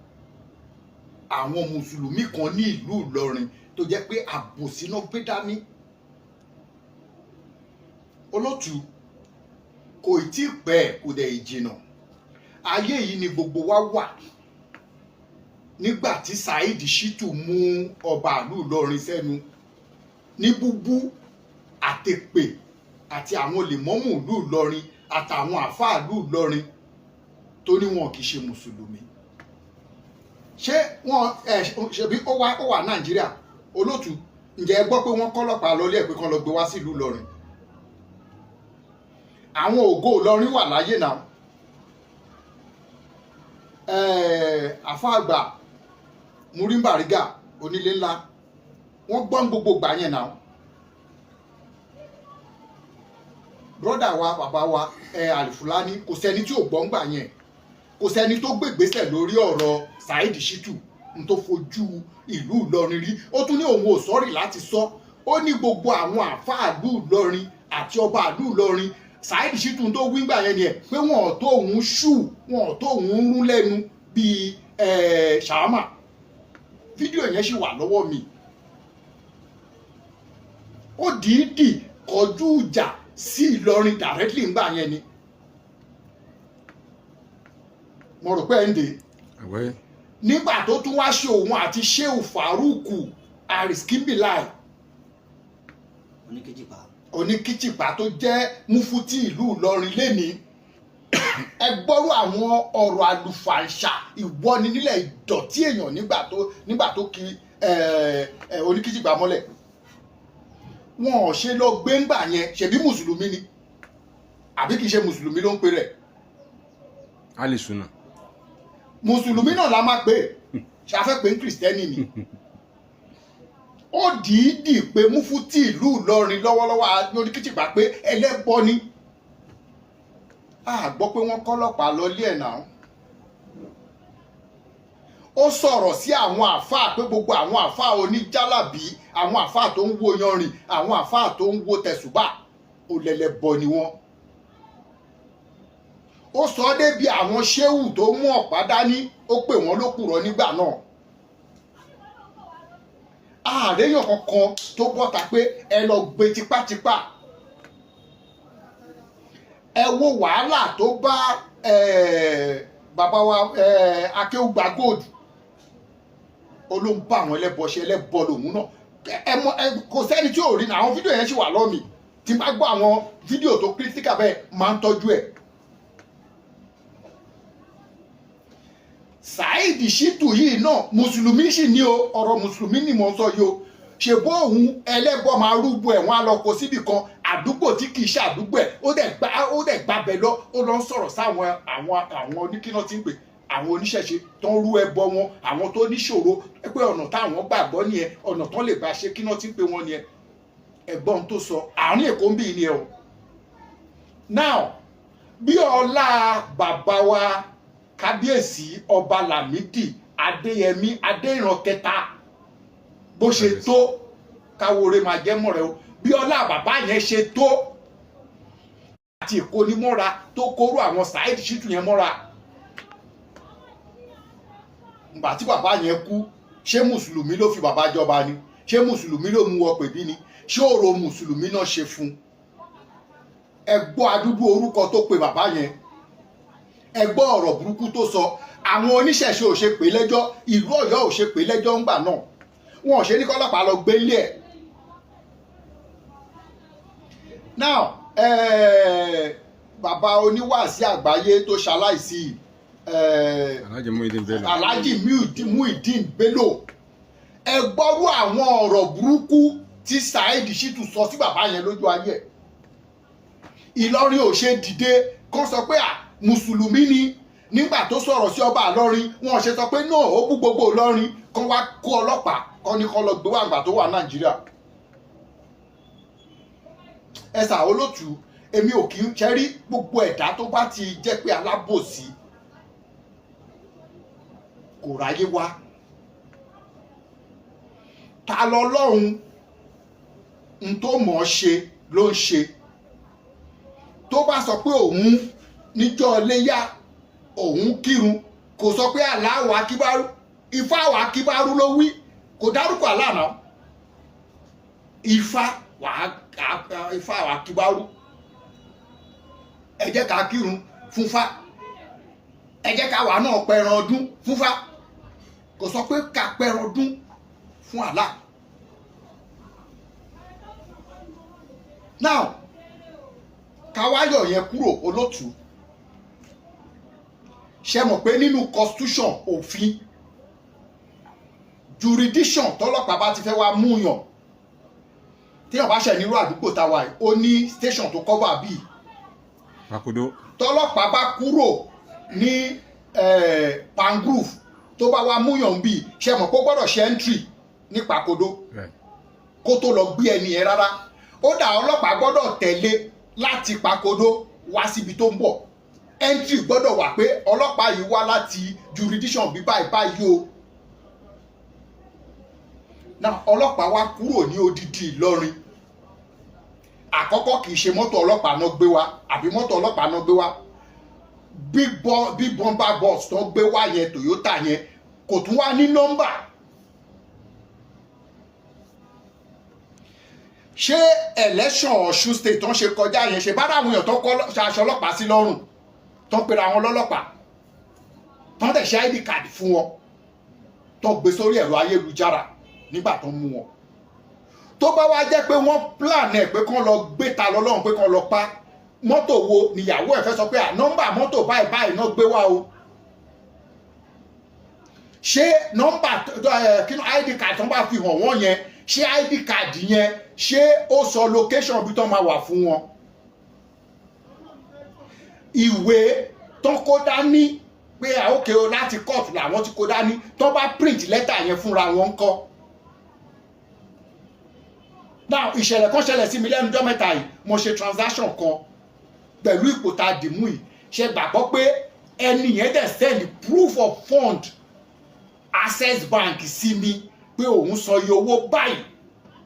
àwọn mùsùlùmí kan ní ìlú Ìlọrin tó jẹ́ pé àbòsí náà gbé dání? Olótù, kò tí ì pẹ́, kò dẹ̀ ìjìnà, ayé yìí ni gbogbo wa wà nígbà tí Saheed Shittu mú ọba ìlú Ìlọrin sẹ́nu ní búbú àtèpè àti àwọn lèmọ́mù ìlú Ìlọrin àtàwọn àáfàá ìlú Ìlọrin, tó ní wọn kì í ṣe mùsùlùmí. Ṣé wọn ẹ ṣebí ó wà Nàìjíríà? Olótù, ǹjẹ́ ẹ gbọ́ pé wọ́n kọ́lọ́pàá lọlé ẹ̀ pé kán lọ gbé wá sí ìlú Ìlọrin?
Àwọn ògo Ìlọrin wà láyé náà. Àfáàgbà Múrí Bàrígà, onílé ńlá, wọ́n gbọ́n gbogbo gbà yẹn náà. Brọ́dà wa, bàbá wa Àlìfúlání, kò sẹ́ni tí ò gbọ́n gbà yẹn. Kò sẹ́ni tó gbègbèsẹ̀ lórí ọ̀rọ̀ Saheed Shittu n tó fojú ìlú Ìlọrin rí. Ó tún ní òun ò sọ́rì láti sọ. Ó ní gbogbo àwọn àáfàá ìlú Ìlọrin àti ọba ìlú Ìlọrin, Saheed Shittu tó wí gbà yẹn ni ẹ pé wọn ò tó òun ṣù, wọn ò tó òun rún lẹ́nu bíi ṣàámà. Fídíò yẹn ṣì wà lọ́wọ́ mi. Ó dìídì kọjú ìjà sí Ìlọrin directly ńgbà yẹn ni. Mo rò pé ẹ̀ ń dè. Nígbà tó tún wá ṣe òun àti Sheu Faruku Ariskimbilai, oníkìjìpá, tó jẹ́ mufuti ìlú Ìlọrin lénìí, ẹ gbọ́rú àwọn ọ̀rọ̀ àlùfàǹṣà ìwọ́ni nílẹ̀ ìdọ̀tí èèyàn nígbà tó kí oníkìjìpá mọ́lẹ̀. Wọn ò ṣe lọ gbé ńgbà yẹn. Ṣebí mùsùlùmí ni, àbí kìí ṣe mùsùlùmí ló ń pè rẹ̀?
Alisuna.
Mùsùlùmí náà la máa pè é, ṣàfẹ́ pé ń kìrìsìtẹ́nì ni. Ó dìídì pé mufuti ìlú Ìlọrin lọ́wọ́lọ́wọ́ oníkìtìpá pé ẹlẹ́bọ ni. A gbọ́ pé wọ́n kọ́lọ́pàá lọ́lé ẹ̀ náà. Ó sọ̀rọ̀ sí àwọn àáfàá pé gbogbo àwọn àáfàá oníjálàbí, àwọn àáfàá tó ń wo yanrìn, àwọn àáfàá tó ń wo tẹ̀sùbà, olẹ́lẹ́bọ ni wọ́n. Ó sọ ọ́ débi àwọn ṣéwù tó mú ọ̀pá dání, ó pè wọ́n lókùrọ̀ nígbà náà. Ààrẹ́yàn kankan tó bọ́ta pé ẹ lọ gbé tipátipá. Ẹ wo wàhálà tó bá bàbá wa Akéwùgbà Gold. Ó ló ń bá àwọn ẹlẹ́bọ ṣe, ẹlẹ́bọ lòun náà. Ẹ mọ ẹ, kò sẹ́ni tí ò rí náà. Àwọn fídíò yẹn ṣì wà lọ́mì. Tí n bá gbọ́ àwọn fídíò tó kírísíkà bẹ́ẹ̀, máa ń tọ́jú ẹ̀. Saheed Shittu yìí náà, mùsùlùmí sì ní o. Ọ̀rọ̀ mùsùlùmí ni mò ń sọ yìí o. Ṣèbó òun ẹlẹ́bọ máa rúbọ ẹ̀, wọ́n á lọ kó síbì kan, àdúgbò tí kì í ṣe àdúgbò ẹ̀. Ó dẹ̀ gbabẹ̀ lọ, ó lọ ń sọ̀rọ̀ sáwọn àwọn oníkíná tí ń pè àwọn oníṣẹ̀ṣe tó ń rú ẹbọ wọn, àwọn tó níṣòro pé ọ̀nà táwọn gbàgbọ́ nìyẹn, ọ̀nà tó lè gbà ṣe kíná tí ń pè wọ́n nìyẹn. Ẹ̀gbọ́n tó sọ àárín Èkó ń bì ní ẹ o. Now, bí ọlá bàbá wa kábíyèsí ọba Lámìdí Adéyẹmí Adéìran kẹta bó ṣe tó, káwọrẹ máa jẹ́ mọ̀rẹ́ o, bí ọlá bàbá yẹn ṣe tó àti ìkónímọ́ra tó kóró àwọn Saheed Shittu yẹn mọ́ra. Ngbà tí bàbá yẹn kú, ṣé mùsùlùmí ló fi bàbá jọba ni? Ṣé mùsùlùmí ló mú wọ pèbí ni? Ṣé òrò mùsùlùmí náà ṣe fún? Ẹ gbọ́ adúdú orúkọ tó pe bàbá yẹn, ẹ gbọ́ ọ̀rọ̀ burúkú tó sọ. Àwọn oníṣẹ̀ṣe ò ṣe pé lẹ́jọ́, ìlú Ọ̀yọ́ ò ṣe pé lẹ́jọ́ ńgbà náà. Wọn ò ṣe ní kọ́lọ́pàá lọ gbé ilé ẹ̀. Now, bàbá oníwàásí àgbáyé tó ṣaláìsí,
Alhaji Muhyiddin Bello.
Alhaji Muhyiddin Bello, ẹ gbọ́rú àwọn ọ̀rọ̀ burúkú tí Saheed Shittu sọ sí bàbá yẹn lójú ayé ẹ̀. Ìlọrin ò ṣe dìde kán sọ pé à mùsùlùmí ni. Nígbà tó sọ̀rọ̀ sí ọba Ìlọrin, wọn ṣe sọ pé náà ó bú gbogbo Ìlọrin, kán wá kó ọlọ́pàá, kán ní kán lọ gbé wá àgbà tó wà Nàìjíríà. Ẹ sà olótú, èmi ò kí ń ṣẹ́rí gbogbo ẹ̀dá tó bá ti jẹ́ pé alábòsí kò ráyé wá. Ta lọ́lọ́run n tó mọ̀ ọ́ ṣe ló ń ṣe. Tó bá sọ pé òun níjọ́ léyà òun kírun, kò sọ pé Allahu akíbárú, Ifá wà akíbárú ló wí, kò dárúkọ Allah náà. Ifá wà Ifá wà akíbárú. Ẹ jẹ́ ká kírun fúnfá, ẹ jẹ́ ká wà náà pẹran ọdún fúnfá. Kò sọ pé ká pẹran ọdún fún Allah. Now, káwáyọ̀ yẹn kúrò olótùú. Ṣe mọ̀ pé nínú constitution, òfin jurisdiction, tọ́lọ́pàá bá ti fẹ́ wá mú yàn, téèyàn bá ṣẹ̀ nírú àdúgbò táwa yìí, ó ní station tó cover bíi
Pakodo.
Tọlọ́pàá bá kúrò ní Palmgrove, tó bá wá múyàn bíi, ṣe mọ̀ pé ó gbọ́dọ̀ ṣe entry ní Pakodo kó tó lọ gbé ẹni yẹn? Rárá, ó dà, ọlọ́pàá gbọ́dọ̀ tẹ̀lé láti Pakodo wá síbi tó ń bọ̀. Entry gbọ́dọ̀ wà pé ọlọ́pàá yìí wá láti jurisdiction bí báyìí báyìí o. Náà ọlọ́pàá wá kúrò ní odidi Ìlọrin. Àkọ́kọ́, kì í ṣe mọ́tò ọlọ́pàá náà gbé wá, àbí mọ́tò ọlọ́pàá náà gbé wá? Big bomber bus tó gbé wá yẹn, Toyota yẹn, kò tún wá ní nọ́mbà. Ṣé election Ọ̀ṣun State tó ń ṣe kọjá yẹn, ṣe bá àwọn èèyàn tó kọ́ aṣọ ọlọ́pàá sí lọ́rùn, tó ń pera àwọn lọ́lọ́pàá, tó ń dẹ̀ ṣe ID card fún wọn, tó gbé sórí ẹ̀rọ ayélujára nígbà tó ń mú wọn? Tó bá wá jẹ́ pé wọ́n plan ẹ̀ pé kán lọ gbé ta lọ́lọ́run, pé kán lọ pa, mọ́tò wo níyàwó ẹ̀ fẹ́ sọ pé à nọ́mbà mọ́tò báyìí báyìí náà gbé wá o? Ṣé nọ́mbà kí ni ID card tó ń bá fi hàn wọ́n yẹn, ṣé ID card yẹn, ṣé ó sọ location bí tó máa wà fún wọn? Ìwé tó kó dání pé àókè o, láti court làwọn ti kó dání, tó bá print lẹ́tà yẹn fúnra wọn ń kọ́. Now, ìṣẹ̀lẹ̀ kan ṣẹlẹ̀ sí mi lẹ́nu ọjọ́ mẹ́ta yìí. Mo ṣe transaction kan pẹ̀lú ipò tá a dì mú yìí. Ṣe gbàgbọ́ pé ẹni yẹn dẹ̀ send proof of fund Access Bank sí mi pé òun san iye owó báyìí,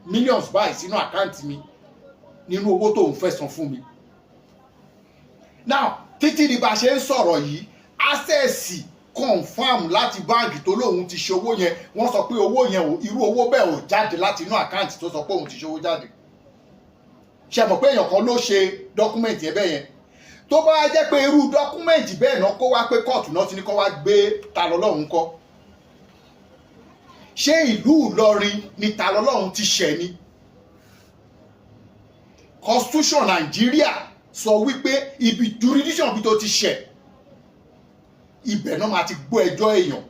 millions báyìí, sínú àkáǹtì mi nínú owó tóun fẹ́ san fún mi? Now, títí di bá a ṣe ń sọ̀rọ̀ yìí, Access confirm láti báǹkì tó lóun ti ṣe owó yẹn, wọ́n sọ pé owó yẹn ò, irú owó bẹ́ẹ̀ ò jáde láti inú àkáǹtì tó sọ pé òun ti ṣe owó jáde. Ṣe mọ̀ pé èèyàn kan ló ṣe document yẹn bẹ́ẹ̀ yẹn? Tó bá jẹ́ pé irú document bẹ́ẹ̀ náà kó wá pé kóòtù náà ti ní kó wá gbé Ta lọ́lọ́run kọ́, ṣé ìlú Ìlọrin ni Ta lọ́lọ́run ti ṣẹ̀ ni? Constitution Nàìjíríà sọ wípé ibi jurisdiction bí tó ti ṣẹ̀, ibẹ̀ náà máa ti gbọ́ ẹjọ́ èèyàn.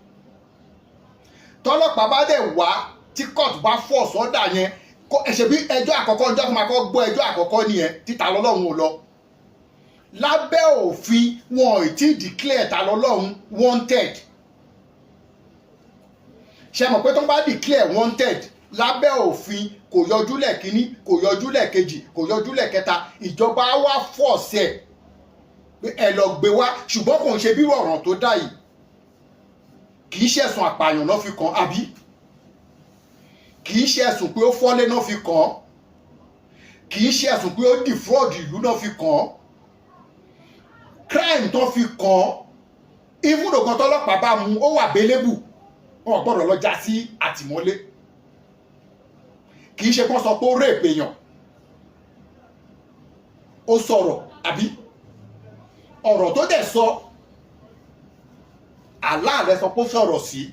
Tọ́lọ́pàá bá dẹ̀ wá, tí court bá force order yẹn, ẹ̀ṣẹ̀ bí ẹjọ́ àkọ́kọ́, ọjọ́ tó máa kọ́ gbọ́ ẹjọ́ àkọ́kọ́ nìyẹn tí Ta lọ́lọ́run ò lọ. Lábẹ́ òfin, wọn ò tí ì declare Ta lọ́lọ́run wanted. Ṣe mọ̀ pé tó bá declare wanted lábẹ́ òfin, kò yọjú lẹ́ẹ̀kínní, kò yọjú lẹ́ẹ̀kejì, kò yọjú lẹ́ẹ̀kẹta, ìjọba á wá force ẹ̀ pé ẹ lọ gbé wá. Ṣùgbọ́n kò ń ṣe bí ọ̀ràn tó dá yìí, kì í ṣẹ̀sùn àpààyàn náà fi kàn, àbí kì í ṣe ẹ̀sùn pé ó fọ́lé náà fi kàn, kì í ṣe ẹ̀sùn pé ó defraud ìlú náà fi kàn. Crime tó fi kàn, even though kan tọ́lọ́pàá bá mú, ó wà bailable, wọn gbọ́dọ̀ lọ já sí àtìmọ́lé. Kì í ṣe kán sọ pé ó rape èèyàn, ó sọ̀rọ̀, àbí ọ̀rọ̀ tó dẹ̀ sọ, Allah rẹ̀ sọ pé ó sọ̀rọ̀ sí.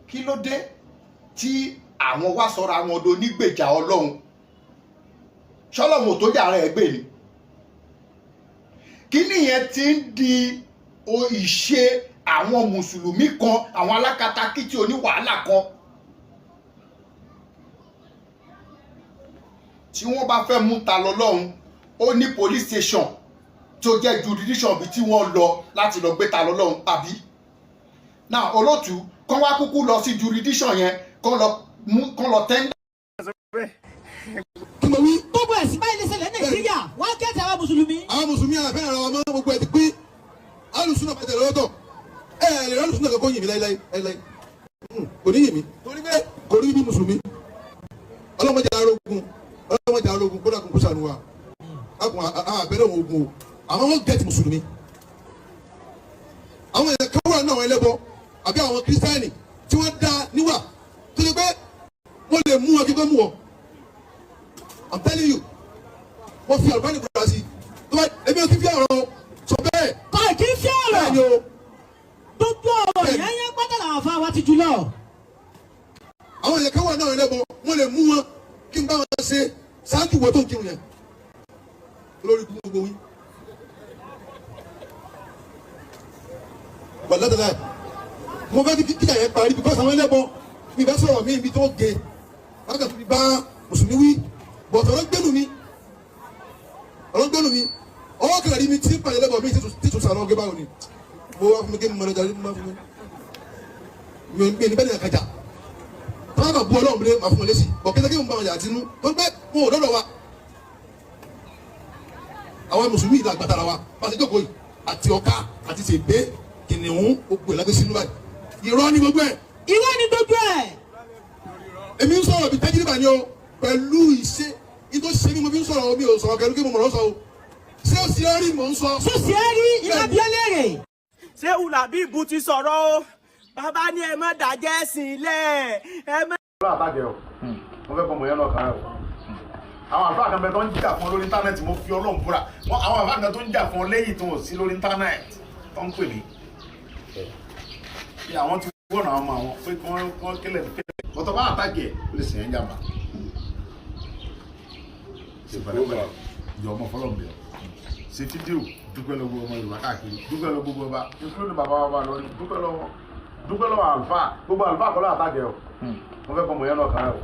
Kí ló dé tí àwọn wá sọ̀rọ̀ àwọn ọdọ onígbèjà Ọlọ́run? Ṣọlọ́run ò tó jà rẹ̀ gbè ni? Kí nìyẹn ti ń di ìṣe àwọn mùsùlùmí kan, àwọn alákatakítí oníwàhálà kan, tí wọ́n bá fẹ́ mú Ta lọ́lọ́run, ó ní police station tó jẹ́ jurisdiction bí tí wọ́n lọ láti lọ gbé Ta lọ́lọ́run, àbí? Now, olótú, kán wá kúkú lọ sí jurisdiction yẹn, kán lọ mú, kán lọ tender.
Kí mo wí?
Gbogbo ẹ̀sìn báyìí lè ṣẹlẹ̀ Nàìjíríà, wọ́n á kẹ́tì àwọn mùsùlùmí.
Àwọn mùsùlùmí àfẹ́ ara wa mọ́, gbogbo ẹ̀ ti pín. Alùsùnà bàtẹ̀ lọ́tọ̀, ẹ ẹ lè alùsùnà kankan yìn mí láíláí láíláí. Kò ní yìn mí torí pé kò rí bí mùsùlùmí. Ọlọ́mọdé arógun, ọlọ́mọdé arógun, kódà kò kó sànù wa akun àbẹ̀rẹ̀ òun ogun o. Àwọn wọn gẹ̀ẹ́tì mùsùlùmí, àwọn èèyàn kan wà náà, àwọn ẹlẹ́bọ àbí àwọn kírísítẹ́nì tí wọ́n dá níwà tó ṣe pé wọ́n lè mú wọn kí tó mú wọn. I'm telling you, wọ́n fi àlùbáni kúrò sí tó bá ebi ò kí fi ọ̀rọ̀ sọ bẹ́ẹ̀.
Kò kí ń fi ọ̀rọ̀.
Bẹ́ẹ̀ ni o.
Gbogbo ọ̀rọ̀ yẹn yẹn pátá làwọn afá wa ti jù lọ.
Àwọn èèyàn kan wà náà, ẹlẹ́bọ, wọ́n lè mú wọn kí n bá wọn ṣe ṣáájú wọ́n tó ń kírun yẹn lórí gbogbo wí. Wàlátàlá, mo fẹ́ kí kíkà yẹn parí because àwọn ẹlẹ́bọ mi fẹ́ sọ̀rọ̀ mi ibi tó ge wákàtí fi bá mùsùlùmí wí bọ̀tọ̀rọ̀ gbẹ́nu mi. Ọlọ́gbẹ́nu mi ọwọ́ kẹlẹ̀ rí mi tí ń pàdé lẹ́bọ̀ mi títún sàrọ̀ ọgẹ́ báwo ni mo wá fún mi kí n mọ̀ lọ́jà rí mo fún mi mi ní bẹ́ẹ̀ ní àkàjà tọ́lá bá bu Ọlọ́run mi lé màá fún mi lésì bọ̀ kí n bá wọn jà àtinú tó ń pẹ́ wọn ò lọ́dọ̀ wa. Àwọn mùsùlùmí ìlà àgbàtara wa bá a ṣe jókòó yìí àti ọ̀ka àti sèbé kìnìún gbogbo ẹ̀ lágbé sínú báyìí. Irọ́ ni gbogbo ẹ̀.
Irọ́ ni gbogbo ẹ̀.
Èmi ń sọ̀rọ̀ bí tẹ́jìrìbà ni o pẹ̀lú ìṣe ìtò ṣe ni mo fi ń sọ̀rọ̀ mi ò sọ̀rọ̀ kẹlú kí mo mọ̀rọ̀ sọ o. Ṣé o sì rí mò ń sọ.
Ṣó sì rí iná bí ó léèrè.
Ṣé Làbíbù ti sọ̀rọ̀ o? Bàbá ní ẹ má dàjẹ́ sílẹ̀ ẹ má.
Ọlọ́run àtàjẹ o, mo fẹ́ kọ́ mọ̀ yẹn náà kan rẹ o. Àwọn àlùfáà kan bẹ tó ń jà fún ọ lórí íńtánẹ́ẹ̀tì, mo fi Ọlọ́run búra. Àwọn àlùfáà kan tó ń jà fún ọ lẹ́yìn tó ń sí lórí íńtánẹ́ẹ̀tì tó ń pè mí bí àwọn ti wọ́n àwọn ọmọ àwọn pé kí wọ́n kílẹ̀ kílẹ̀ bọ́tọ̀ bá àtàkì ẹ̀ ó lè sìn ẹ́ jàmbá. Ṣe pẹ̀lẹ́pẹ̀lẹ́ jọ ọmọ fọlọ́n bẹ̀ ọ́ ṣe fídíò dúpẹ́ lọ gbogbo ọmọ Yorùbá káàkiri, dúpẹ́ lọ gbogbo ọba including bàbá wa bá lọ, dúpẹ́ lọ́wọ́, dúpẹ́ lọ́wọ́ àlùfáà. Gbogbo àlùfáà kọ́ ló àtàkì ẹ̀ o, mo fẹ́ kọ́ mọ̀ yẹn náà kan rẹ̀ o.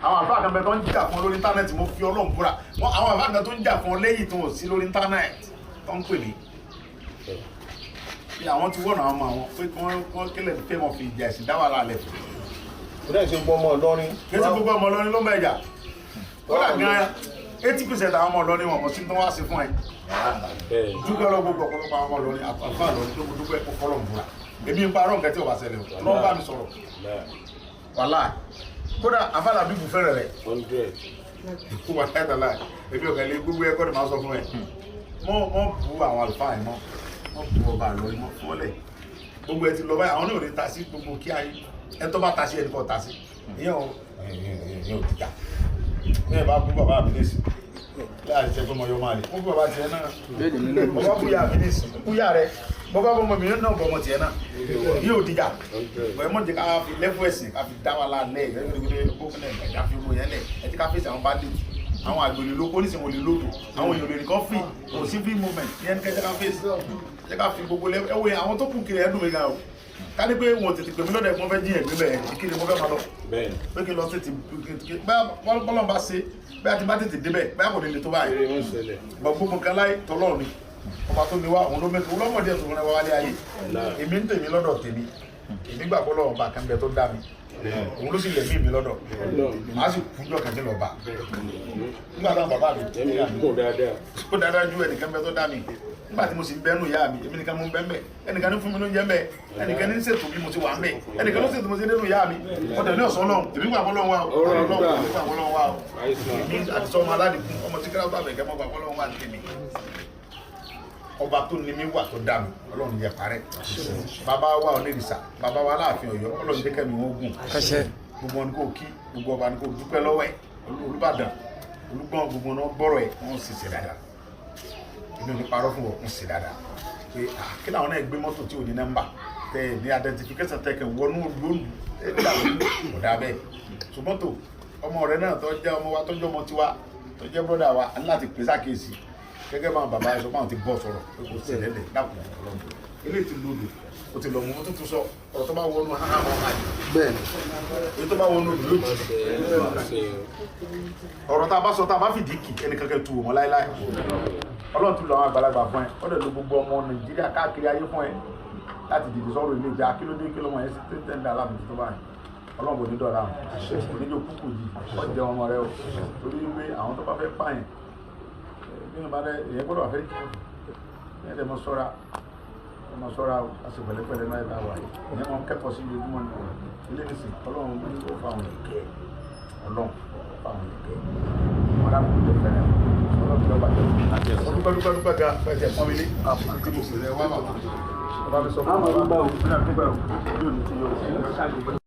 Àwọn àlùfáà kan bẹ tó ń jà fún ọ lórí íńtánẹ́ẹ̀tì, mo fi Ọlọ́run búra. Àwọn àlùfáà kan tó ń jà fún ọ lẹ́yìn tó ń sí lórí íńtánẹ́ẹ̀tì tó ń pè mí bí àwọn ti wọ́n àwọn ọmọ àwọn pé kí wọ́n kílẹ̀ pé wọ́n fi ìjà ẹ̀sìn dá wàhálà lẹ̀ fún.
Kò dẹ́ ṣe gbọ́ ọmọ Ìlọrin.
Kí ṣe gbogbo ọmọ Ìlọrin ló ń bẹ jà. Kódà gan-an 80% àwọn ọmọ Ìlọrin wọn mọ̀ sí tó wá sí fún ẹ. Dúpẹ́ lọ gbogbo ọ̀pọ̀lọpọ̀ àwọn ọmọ Ìlọrin àtàlùfáà Ìlọrin tó dúpẹ́ kó fọlọ́ ń búra. Èmi ń parọ́ nǹkan tí ò bá ṣẹlẹ̀ o, ló ń bá mi sọ̀rọ̀. Wàhálà kódà afárá bíbù fẹ́rẹ̀ rẹ̀. Wà láìtàlá èmi ò kẹ́lẹ́ gbogbo ẹ̀kọ́ ni màá sọ fún ẹ. Mọ́ bu àwọn àlùfáà yìí mọ́, wọ́n bu ọba Ìlọrin mọ́ fọ́lẹ̀. Gbogbo ẹ ti lọ báyìí, àwọn náà ò ní ta sí gbogbo kí ayé. Ẹ tó bá ta sí ẹni kò ta sí. Ìyẹn ò dìjà. Ní ẹ bá bú bàbá mi nísì láàrin ṣe fún ọmọ yọmọ àlè. Mo bú bàbá tiẹ̀ náà. Mo bá bú yá mi nísì, bú yá rẹ. Mo bá bọ́ ọmọ mi náà bọ́ ọmọ tiẹ̀ náà. Yóò dìjà. Bọ̀dé mọ̀ jẹ́ ká fi lẹ́fù ẹ̀sìn ká fi dá wa lálẹ́ ìgbẹ́gbẹ́gbẹ́ ká fi owó yẹn lẹ̀. Ẹ ti ká fèsì àwọn bandit. Àwọn àgbèrè lóko nísìnyí wọ́n lè lódò. Àwọn èèyàn lè rí kọ́fì. Kò sí free movement. Ìyẹn ní kẹ́jẹ́ ká fèsì. Ẹ ká fi gbogbo lẹ́fù. Ẹ wo àwọn tó kù kiri ẹ̀ dùn mí gan o. Ká ní pé wọn tètè pè mí lọ́dọ̀ ẹ̀gbọ́n fẹ́ jí ẹ̀gbẹ́ bẹ́ẹ̀ kí ni mo fẹ́ máa lọ. Pé kí n lọ tètè bọ́lọ̀ bá ṣe bẹ́ẹ̀ àti bá tètè débẹ̀ bẹ́ẹ̀ kò ní le tó báyìí. Bọ̀ gbogbo nǹkan láyé tọ́lọ́run ni. Ọba tó ní wá òun ló mẹ́tò olọ́mọdé ẹ̀sùn fúnra wa wálé ayé. Èmi ń tèmi lọ́dọ̀ tèmi. Èmi gbà pé Ọlọ́run bá kan bẹ tó dá mi. Òun ló sì lẹ̀mí mi lọ́dọ̀. Màá sì kú jọ kàdé lọ́ba. Nígbà táwọn bàbá mi ó dáadáa ju ẹnìkan bẹ tó dá mi. Nígbà tí mo sì ń bẹ́nu ìyá mi, èmi nìkan mo ń bẹ́ ń bẹ̀. Ẹnìkan ní fún mi lóúnjẹ ń bẹ̀. Ẹnìkan ní ṣètò bí mo ti wà ń bẹ̀. Ẹnìkan ló ṣètò mo ti dénú ìyá mi. Ọ̀dẹ̀ ní ọ̀sán Ọlọ́run, èmi gbà pé Ọlọ́run wà o. Ọlọ́run gbà pé Ọlọ́run wà o. Èmi àti sọmọ aládìkún, ọmọ tí kíláàsì àbẹ̀kẹ́ mọ́ gbà pé Ọlọ́run wà ní tèmi. Ọba tó ní mi wà tó dá mi, Ọlọ́run yẹ parẹ́. Bàbá wa Onírìṣà, bàbá wa Aláàfin Ọ̀yọ́, Ọlọ́run jẹ́ kẹ́mi wọn gùn. Gbogbo wọn ni kò kí, gbogbo ọba ni kò dúpẹ́ lọ́wọ́ ẹ̀. Olúbàdàn, Olúgbọ́n, gbogbo wọn gbọ́rọ̀ ẹ̀, wọ́n sì ṣe dáadáa. Èmi ò ní parọ́ fún wọn, wọ́n sì dáadáa. Pé kí làwọn náà gbé mọ́tò tí ò ní nọ́mbà tẹ ní identification tẹ kẹ wọnú lónìí kò dáa bẹ́ẹ̀. Ṣùgbọ́n tó ọmọ rẹ náà tó jẹ́ ọmọ wa tó jẹ́ ọmọ tiwa tó jẹ́ brọ́dà wa á ní láti pèsè àkíyèsí gẹ́gẹ́ bá àwọn bàbá ẹ sọ pé àwọn ti bọ́ sọ̀rọ̀ pé kò sí ẹlẹ́dẹ̀ dákun Ọlọ́run. Eléyìí ti lòdù, o ti lọ mú o tuntun sọ ọ̀rọ̀ tó bá wọnú hàn án àjò. Bẹ́ẹ̀ni èyí tó bá wọnú odò lójijì. Ọ̀rọ̀ tá a bá sọ tá a bá fìdí kì ẹnì kankan tu wọ́n láéláé. Ọlọ́run tún lọ àwọn àgbàlagbà fún ẹ, ó dẹ̀ lo gbogbo ọmọ Nàìjíríà káàkiri ayé fún ẹ láti dìde sọ̀rọ̀ ilé ìgbà kí ló dé kí ló mọ̀ ẹ́ sí tẹ́tẹ́ ń da aláàmì tó báyìí. Ọlọ́run kò ní dọ̀la àwọn kò ní jẹ́ kúkú yìí ó jẹ ọmọ rẹ o. Torí pé àwọn tó bá fẹ́ pààyàn nínú bá dẹ èyàn gbọ́dọ̀ wà fẹ́ jù ní ẹ̀dẹ̀ mọ sọ́ra ọmọ sọ́ra a sì pẹ̀lẹ́pẹ̀lẹ́ náà ẹ̀dá wà yìí ìyẹn máa ń kẹ́kọ̀ọ́ sí ojoojúmọ́ ní ilé nísìn Ọlọ́run ní ó fa àwọn ìkẹ́ Ọlọ́run ó fa àwọn ìkẹ́ wọn dà kó lè fẹ́ràn Ọlọ́run tó bá jẹ́ ọ dúpẹ́ dúpẹ́ dúpẹ́ gan fẹ́ tẹ̀ pọ́n mi lé tí mo sì rẹ wá bàbá bàbá mi sọ fún mi bàbá mi dúpẹ́ o yóò ní ti yóò.